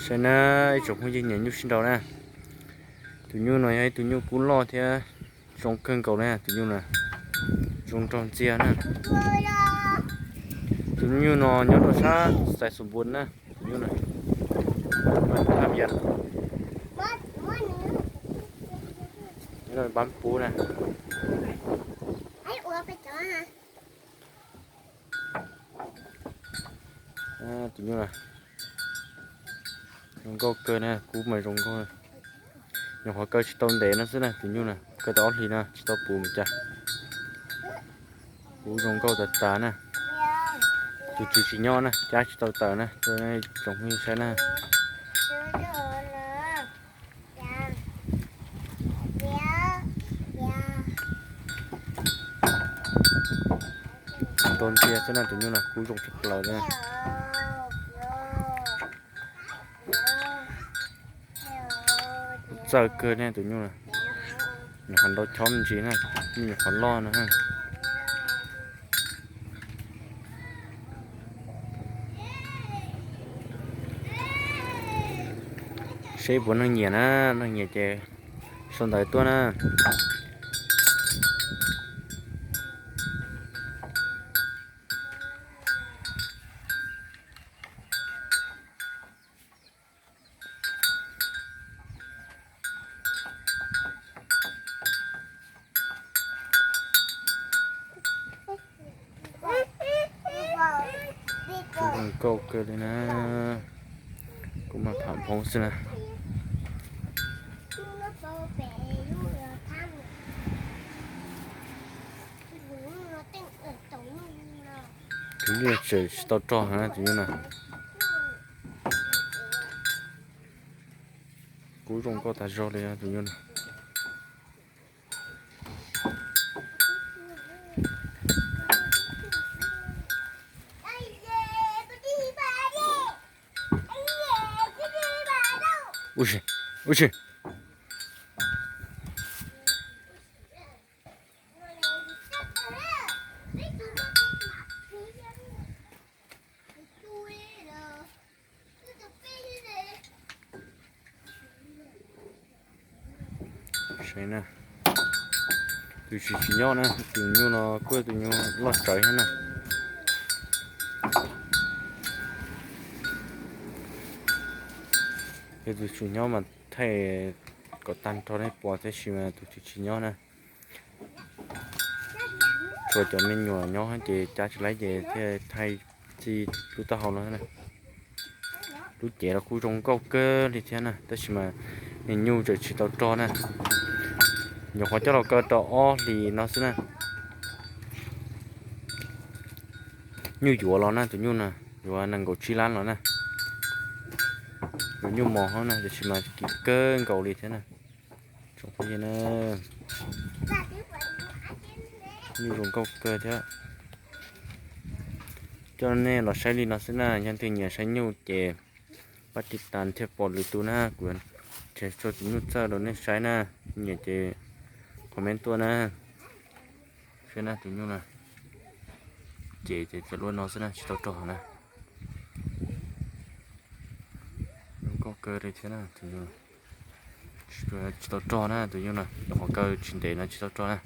Saib na, ib tsoom phooj ywg nyiam nyuj sib nraus na. Tus nyuj no yog ib tug nyuj kub loj thiab zoo kawg nkaus na, tus nyuj na zoo nraug ntxiag na. Tus nyuj no nyob rau sab Xais Xus Npus na, tus nyuj na. Nyob rau Npab Pub na. Tus nyuj na zoo nkauj kawg na, kub mas zoo nkauj. Nyuam qhuav kaw tsis tau ntev no xwb na, tus nyuj na kaw tau ob hlis no tsis tau puv mus cas. Kub zoo nkauj tas tas na. Tus tswv tsis nyob na, cab tsis tau taws na, rau nej tsoom phooj ywg saib na. Zoo nkauj ntxiag xwb na, tus nyuj no kub zoo tshaj plaws na. Kub txawj kawg ne tus nyuj na. Nyuam qhuav nrau chob me ntsis na, nyuj nyuam qhuav loj no. Seb puas neeg nyiam na, neeg nyiam ces sau ntawv tuaj na. Zoo nkauj kawg li na. Kuv mas pham phoob xwb na. Tus nyuj tseem tsis tau rog heev na tus nyuj na. Kub zoo nkauj tas zog li tus nyuj na. Ua si, ua si. Saib na, tus tsis tsis nyob na, tus nyuj no kuj yog tus nyuj loj tsawv thiab na. Yog tus tsis nyob mas thaij kom tag nrho nej pom, tab sis mas tus tsis tsis nyob na. Tshuav cov me nyuam nyob ces cab tsis laib ces thiaj thaij txij lub taub hau no. Lub cev los kuj zoo nkauj kawg li thiab na, tab sis mas niag nyuj tseem tsis tau rog na. Nyuam qhuav coj los kaw tau ob hlis no xwb na. Nyuj yuav los na, tus nyuj na yuav nees nkaum tsib lab los na. Yuav nyuj mos hab na, tiam sis mas kim kawg nkaus li thiab na. Tsoom phooj ywg na, nyuj zoo nkauj kawg thiab. Coj nej los saib li no xwb na, yog leej twg nyiam saib nyuj ces pab tiv tas thiaj pom lwm tus na, kuv tso tus nyuj txawj rau nej saib na, nyiam ces comment tuaj na. Saib na tus nyuj na, ces ces txawm luaj no xwb na, tsis tau rog na. Zoo nkauj kawg li thiab na, tsis tau rog na tus nyuj na, nyuam qhuav kaw tsis ntev no tsis tau rog na.